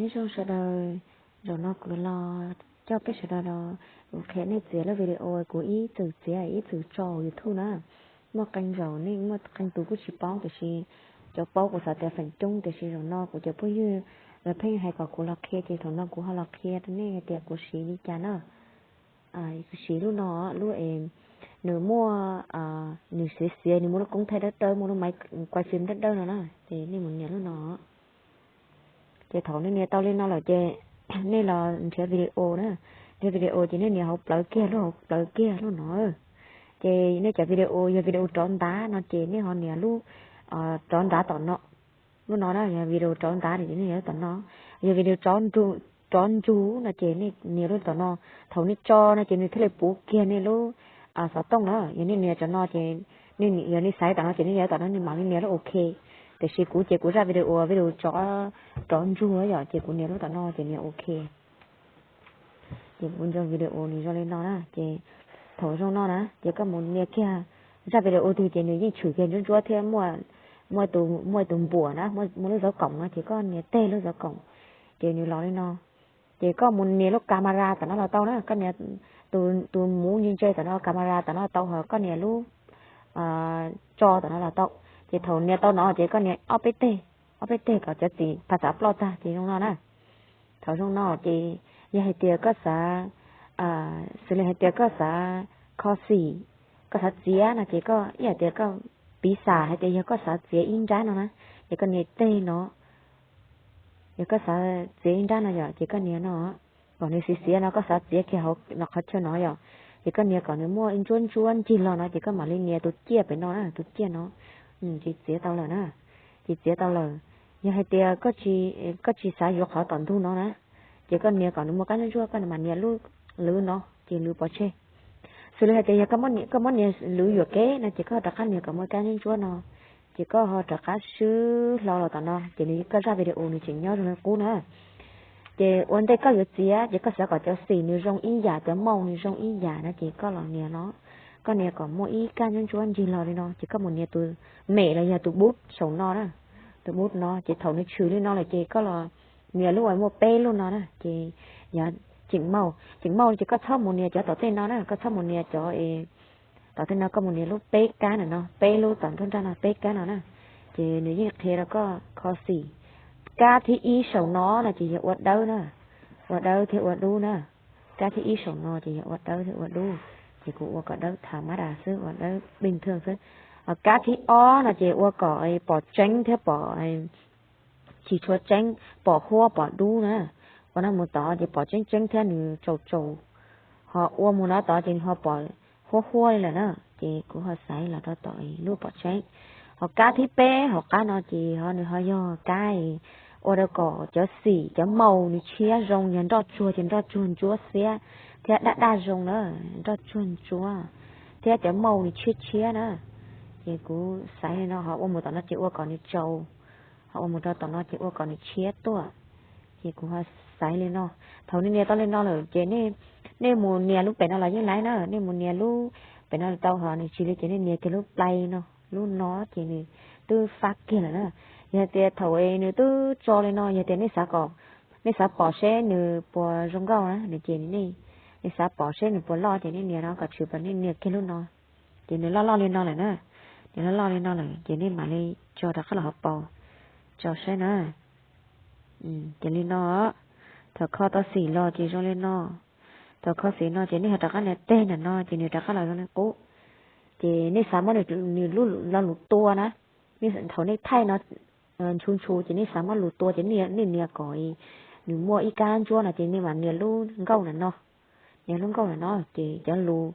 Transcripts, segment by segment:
Nyob zoo sawv daws, zaum no kuv los coj peb sawv daws los, kuv qhia nej txiav lub video, kuv ib txwm txiav ib txwm tso YouTube na. Muaj qee zaum nej muaj qee tus kuj tsis paub, tiam sis cov paub kuv xav tias feem coob, tiam sis zaum no kuv cov phooj ywg lawv pheej hais kom kuv los qhia, ces thaum no kuv ho los qhia rau nej hais tias kuv siv li cas na. Siv lub no, lub es nws muaj, nws xiav xiav, nws muaj lub koob thaij dawb dawb, muaj lub maiv kuaj fim dawb dawb no na, ces nej mus nias lub no. Ces thaum nej nias tau li no lawm ces nej los nrhiav video na, nrhiav video ces nej nias hauv plawv kiag, lub hauv plawv kiag lub no. Ces nej cov video yog video rov ntav no ces nej ho nias lub rov ntav tom no. Lub no na yog video rov ntav no ces nej nias lub tom no. Yog video rov ntsug no ces nej nias lub tom no. Thaum nej tso no ces nws thiaj li puv kiag nej lub xov tooj na. Yog nej nias tom no ces, yog nej xaiv tom no ces nej nias tom no, nej mam li nias lub OK. Tiam sis kuv ces kuv zaj video, video rov ntsug yom, ces kuv nias lub tom no ces nias OK. Ces kuv nco video nws zoo li no na, ces thaum zoo no na ces koj mus nias kiag zaj video twg ces nws yeej tshwm kiag ntsuab ntsuab thiab muaj, muaj tus npuam na, muaj lub zov koom no ces koj nias teg lub zov koom, ces nws los li no. Ces koj mus nias lub camera tom no los tau na, koj nias tus muv ntse ntse tom no, camera tom no tau, ho koj nias lub tso tom no los tau. Ces thaum nias tau no ces koj nias ob peb teg, ob peb teg kom cov txim phas xav ploj tag ces zoo no na. Thaum zoo no ces yog hais tias koj xav, xws li hais tias koj xav kho xim, koj xav txiav no ces koj ib yam tias koj piv xam hais tias yog koj xav txiav ib nrab no na, ces koj nias teg no. Yog koj xav txiav ib nrab no yom, ces koj nias no, kom nws xiav xiav no, koj xav txiav kiag hauv no qhov chaw no yom, ces koj nias kom nws muaj ntsuab ntsuab ncig los no ces koj mam li nias tus ciaj pem no na, tus ciaj no. Ces txiav tau lawm na, ces txiav tau lawm. Yog hais tias koj tsis xav yuav qhov tom ntug no na, ces koj nias kom nws muaj kab ntsuab ntsuab, koj mam nias lub lwv no, ces lwv pov tseg. Xws li hais tias yog koj muab nias lwv yuam kev no ces koj rov qab nias kom muaj kab ntsuab ntsuab no, ces koj ho rov qab swb hlo los tom no ces nws, koj zaj video nws tseem nyob zoo li qub na. Ces ua ntej koj yuav txiav ces koj xav kom cov xim nws zoo ib yam, cov mauj nws zoo ib yam no ces koj los nias no, koj nias kom muaj ib kab ntsuab ntsuab ncig los li no ces koj mus nias tus mem los yog tus bub saum no na, tus bub no. Ces thaum nws tshwm li no lawm ces koj los nias lub uas muaj peb lub no na, ces yog tseem mauj, tseem mauj ces koj txhob mus nias cov tom tej no na, koj txhob mus nias cov tom tej no, koj mus nias lub peb kab na no, peb lub tom nruab nrab no, peb kab no na. Ces nws yeej qhia rau koj kho xim. Kab thib ib saum no no ces yog ua dawb na, ua dawb thiab ua dub na. Kab thib ib saum no ces yog ua dawb thiab ua dub, ces kuv ua kom dawb tha mab das xwb, ua dawb pij thwj xwb. Ho kab thib ob no ces ua kom pom tseeb thiab pom tsis tshua tseeb, pom huab pom dub na. Ua no mus tod ces pom tseeb tseeb thiab nws tsaus tsaus. Ho ua mus no tod ces nws ho pom huab huab li lawm na, ces kuv ho xaiv los rau tom lub pom tseeb. Ho kab thib peb hauv qab no ces ho nws ho yog kab ua rau kom cov xim cov mauj nws tshiab zoo, yog nroj tsuag ces nroj tsuag ntsuab xiab thiab daj daj zoo na, nroj tsuag ntsuab thiab cov mauj nws tshiab tshiab na. Ces kuv xaiv li no, ho ua mus tom no ces ua kom nws tsaus, ho ua mus rau tom no ces ua kom nws tshiab tuaj. Ces kuv ho xaiv li no. Thaum nej nias tau li no lawm ces nej mus nias lub pem no los yeej laib na, nej mus nias lub pem no tau, ho nws tsis li ces nej nias kiag lub play no, lub no ces nws twb fab kiag lawm na. Yog tias thaum nws twb tso li no, yog tias nej xav kom, nej xav pom seb nws puas zoo nkauj na, nws ces nej xav pom seb nws puas loj ces nej nias no kom tshwm pas, nej nias kiag lub no. Ces nws loj loj li no lawm na, nws loj loj li no lawm ces nej mam li tso rov qab los hauv paus tso saib na. Ces li no, thaum kho tau xim los ces zoo li no. Thaum kho xim no ces nej ho rov qab nias teg ntawm no ces nws rov qab los zoo li qub. Ces nej xav muab nws lo lus tua na, thaum nej thaij no ntshu ntshu ces nej xav muab lus tua ces nej nias kom nws muaj ib kab ntsuab no ces nej mam nias lub nkauj ntawm no. Nias lub nkauj ntawm no ces cov lus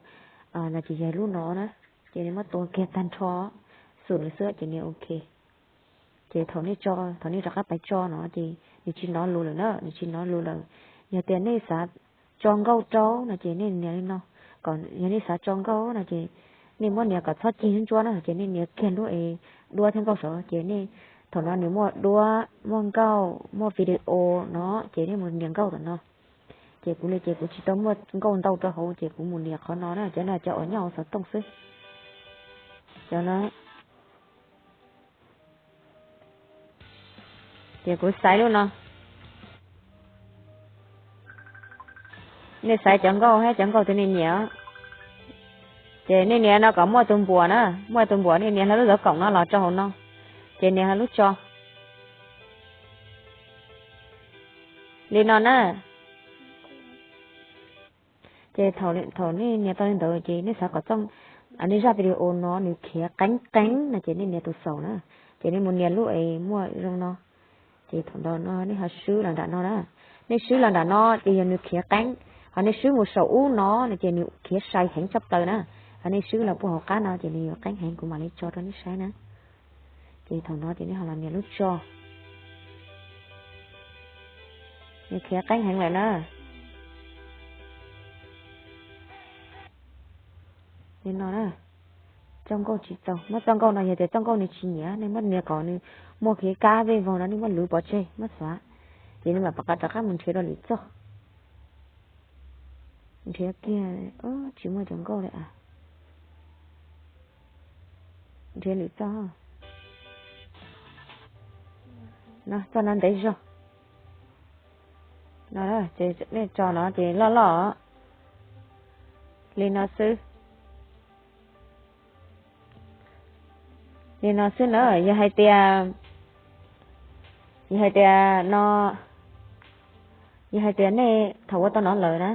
no ces yog lub no na, ces nej muab tua kiag tag nrho, xum nws xwb ces nias OK. Ces thaum nej tso, thaum nej rov qab pais tso no ces nws tsis hnov lus lawm na, nws tsis hnov lus lawm. Yog tias nej xav tso nkauj rau no ces nej nias li no, kom yog nej xav tso nkauj no ces nej muab nias kom txhob cig ntsuab na, ces nej nias kiag lub es duab thiab nkauj saud ces nej, thaum no nws muaj duab, muaj nkauj, muaj video no ces nej mus nias nkauj tom no. Ces kuv li ces kuv tsis tau muaj nkauj ntau rau hauv ces kuv mus nias qhov no na, cov no cov uas nyob hauv xov tooj xwb. Cov no, ces kuv xaiv lub no. Nej xaiv cov nkauj thiab cov nkauj twg nej nyiam. Ces nej nias no kom muaj tus npuas na, muaj tus npuas nej nias hla lub zov koom no los rau hauv no, ces nias hla lub tso li no na. Ces thaum nej nias tau li ntawd ces nej xav kom txoj, nej zaj video no nws khiav qeeb qeeb no ces nej nias tus xaus na. Ces nej mus nias lub es muaj zoo no. Ces thaum ntawd no nej ho swb los nram no na. Nej swb los nram no ces yog nws khiav qeeb, ho nej swb mus saum ub no no ces nws khiav sai heev tshaj plaws na. Ho nej swb los puag hauv qab no ces nws yuav qeeb heev, kuv mam li tso rau nej saib na. Ces thaum no ces nej ho los nias lub tso. Nws khiav qeeb heev lawm na. Li no na, txoj nkauj tsis txaus, muab txoj nkauj no yog tias txoj nkauj nws tsis nyiam nej muab nias kom nws muaj khiav kab vej voog no nej muab luv pov tseg muab xuav. Ces nws mam rov qab mus nrhiav dua lwm txoj. Nrhiav kiag, tsis muaj cov nkauj li a. Nrhiav lwm txoj. No txoj no ntev zog. No, nej tso no ces loj loj li no xwb. Li no xwb na, yog hais tias, yog hais tias no, yog hais tias nej thaum ua tau no lawm na,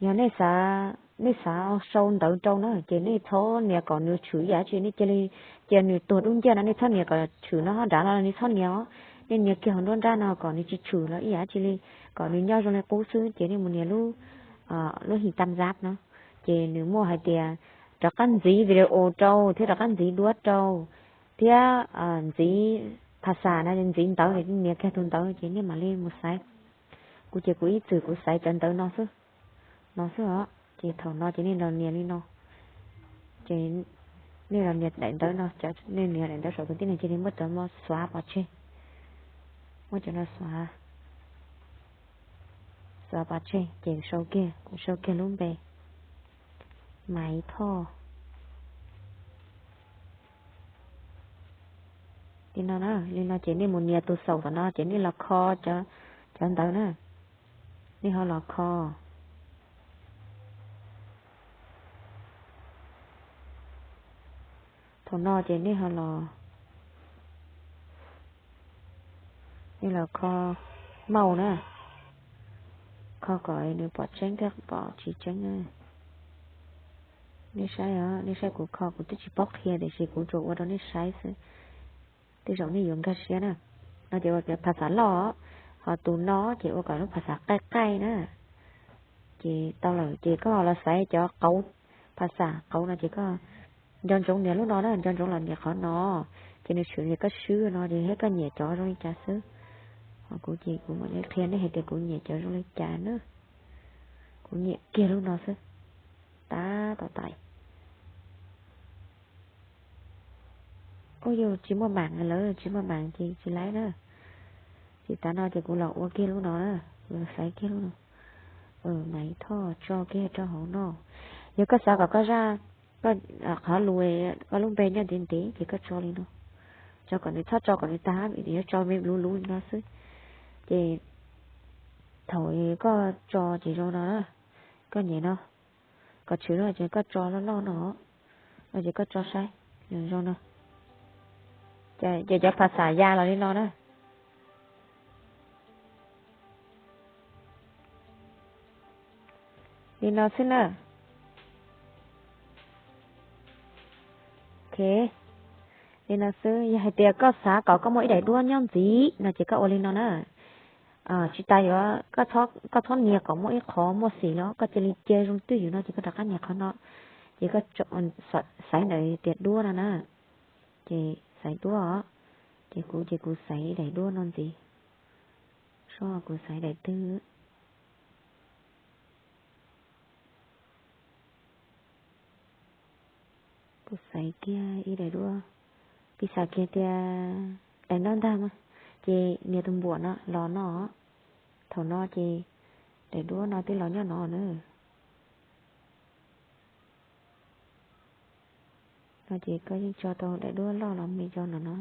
yog nej xav, nej xav sau ntawv rau na ces nej txhob nias kom nws tshwm ib yam dab tsi, nej cia li, cia nws tuag dub nciab no nej txhob nias kom tshwm no nrad no nej txhob nias os. Nej nias kiag hauv nruab nrab no kom nws tsis tshwm los ib yam dab tsi li, kom nws nyob zoo li qub xwb ces nej mus nias lub, lub his tam zab no, ces nws muaj hais tias rov qab ntxiv video rau thiab rov qab ntxiv duab rau thiab ntxiv phas xas na, ntxiv ntawv, nias kiag tus ntawv ces nej mam li mus xaiv. Kuv ces kuv ib txwm kuv xaiv cov ntawv no xwb, no xwb os. Ces thaum no ces nej los nias li no, ces nej los nias daim ntawv no, nej nias daim ntawv saum tus tib neeg cia li muab cov no xuav pov tseg, muab cov no xuav, xuav pov tseg ces sau kiag, kuv sau kiag lub npe Maiv Thoj. Li no na, li no ces nej mus nias tus xaus tom no ces nej los kho cov ntawv na, nej ho los kho. Thaum no ces nej ho los, nej los kho mauj na, kho kom nws pom tseeb thiab pom tsis tseeb. Nej saib os, nej saib kuv kho, kuv twb tsis paub qhia tiam sis kuv tsuas ua rau nej saib xwb, tej zaum nej yuav nkag siab na. No ces ua phas xas loj, ho tus no ces ua kom lub phas xas qaij qaij na. Ces tau lawm ces koj los xaiv cov qauv, phas xas qauv no ces koj nco ntsoov nias lub no na, nco ntsoov los nias qhov no, ces nws tshwm li koj swb no ces thiab koj nyiam cov zoo li cas xwb. Ho kuv ces kuv mam li qhia nej hais tias kuv nyiam cov zoo li cas na. Kuv nyiam kiag lub no xwb. Tab tom tais. Ub, yus tsis muaj maam lawm, tsis muaj maam ces tsis laib na. Ces tav no ces kuv los ua kiag lub no na, kuv los xaiv kiag lub no. Maiv Thoj tso kiag rau hauv no. Yog koj xav kom koj zaj, koj qhov lus, koj lub npe nyob ntev ntev ces koj tso li no. Tso kom nws, txhob tso kom nws tag, yuav tso me luv luv li no xwb. Ces thaum koj tso ces zoo no na, koj nyem no, kom tshwm no ces koj tso loj loj no, no ces koj tso saib, zoo no. Ces cov phas xas ya los li no na. Li no xwb na. Ok, li no xwb. Yog hais tias koj xav kom koj muaj ib daim duab nyob ntxiv no ces koj ua li no na. Tsis tas yuav, koj txhob nias kom muaj ib qho muaj xim los, koj cia li cia zoo twj ywm no ces koj rov qab nias qhov no. Ces koj xaiv ntawm tias duab no na. Ces xaiv duab os. Ces kuv, ces kuv xaiv daim duab no ntxiv. Seb kuv xaiv daim twg. Kuv xaiv kiag ib daim duab, piv xam kiag tias daim no ntag mas, ces nias tus npuam no los no. Thaum no ces daim duab no twb los nyob no na. No ces koj yeej tso tau daim duab loj los me tso no no.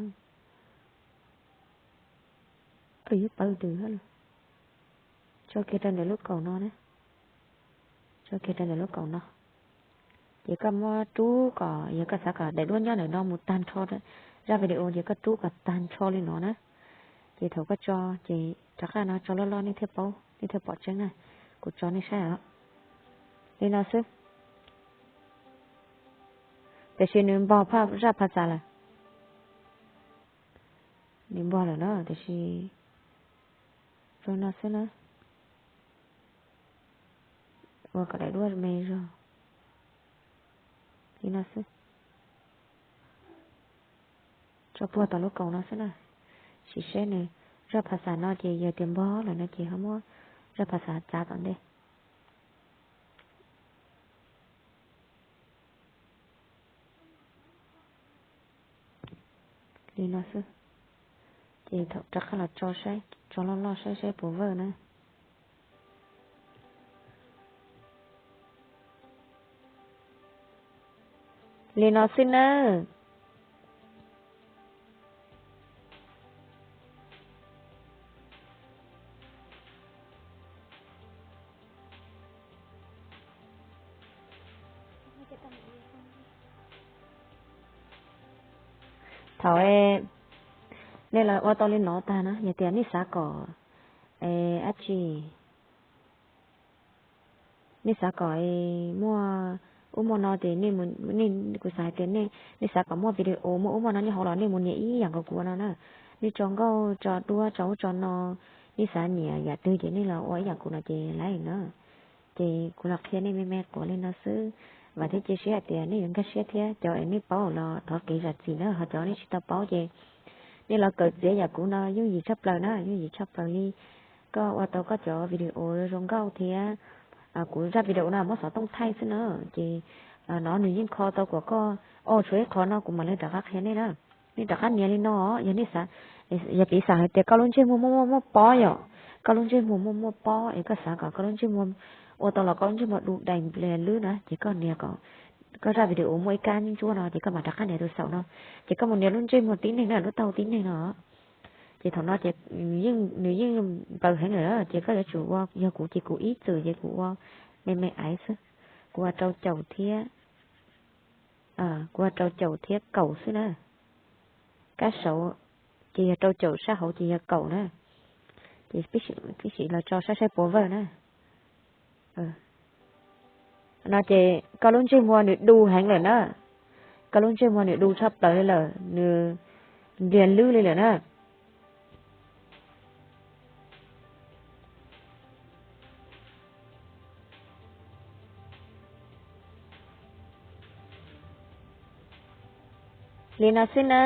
Ib pawg twg, tso kiag rau ntawm lub kaum no na. Tso kiag rau ntawm lub kaum no. Ces koj muab rub kom, yog koj xav kom daim duab nyob ntawm no mus tag nrho, zaj video ces koj rub kom tag nrho li no na. Ces thaum koj tso ces rov qab no tso loj loj nej thiaj paub, nej thiaj pom tseeb na. Kuv tso nej saib os. Li no xwb. Tiam sis nws npog zaj phas xas lawm. Nws npog lawm na, tiam sis zoo no xwb na. Ua kom daim duab me zog li no xwb. Tso puag tom lub kaum no xwb na. Sim seb nws zaj phas xas no ces yog tias npog lawm no ces ho muab zaj phas xas txav tom ntej. Li no xwb. Ces thaum rov qab los tso saib, tso loj loj saib saib puas vawj na. Li no xwb nawb. Thaum nej los ua tau li no tag na, yog tias nej xav kom, dab tsi, nej xav kom muaj ub muaj no ces nej, kuv xav hais tias nej xav kom muaj video muaj ub muaj no nyob hauv los nej mus nias ib yam nkaus kuv ua no na. Nej tso nkauj tso duab tso ub tso no, nej xav nias yam twg ces nej los ua ib yam kuv no ces laib na. Ces kuv los qhia nej me me quav li no xwb. Vam thiab cia siab hais tias nej yuav nkag siab thiab cov es nej paub los thov kev zam txim na, ho cov nej tsis tau paub ces nej los kawm txiav yam kuv no yooj yim tshaj plaws na, yooj yim tshaj plaws li. Koj ua tau koj cov video zoo nkauj thiab. Kuv zaj video no muab xov tooj thaij xwb na, ces no nws yeej kho tau kom koj, o tshuav ib qho no kuv mam li rov qab qhia nej na. Nej rov qab nias li no, yog nej xav, yog piv xam hais tias koj lub ntsej muag muaj muaj muaj pob yom, koj lub ntsej muag muaj muaj pob es koj xav kom koj lub ntsej muag ua tau los koj lub ntsej muag du dais nplias lwb na ces koj nias kom koj zaj video muaj ib kab ntsuab no ces koj mam rov qab nias tus saum no, ces koj mus nias lub ntsej muag tib neeg na, lub taub hau tib neeg no. Ces thaum no ces nws yeej npaws heev lawm na, ces koj yuav tsum ua, yog kuv ces kuv ib txwm ces kuv ua me me aiv xwb, kuv ua rau caum thiab, kuv ua rau caum thiab kaum xwb na. Kab saud ces yog rau caum, sab hauv ces yog kaum na. Ces peb sim los tso saib saib puas vawj na. No ces koj lub ntsej muag nws du heev lawm na. Koj lub ntsej muag nws du tshaj plaws li lawm, nws nplias lwb li lawm na. Li no xwb na.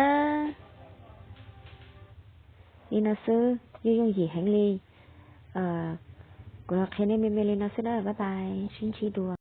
Li no xwb, yooj yooj yim heev li. Kuv los qhia nej me me li no xwb na, pab pais sib ntsib dua.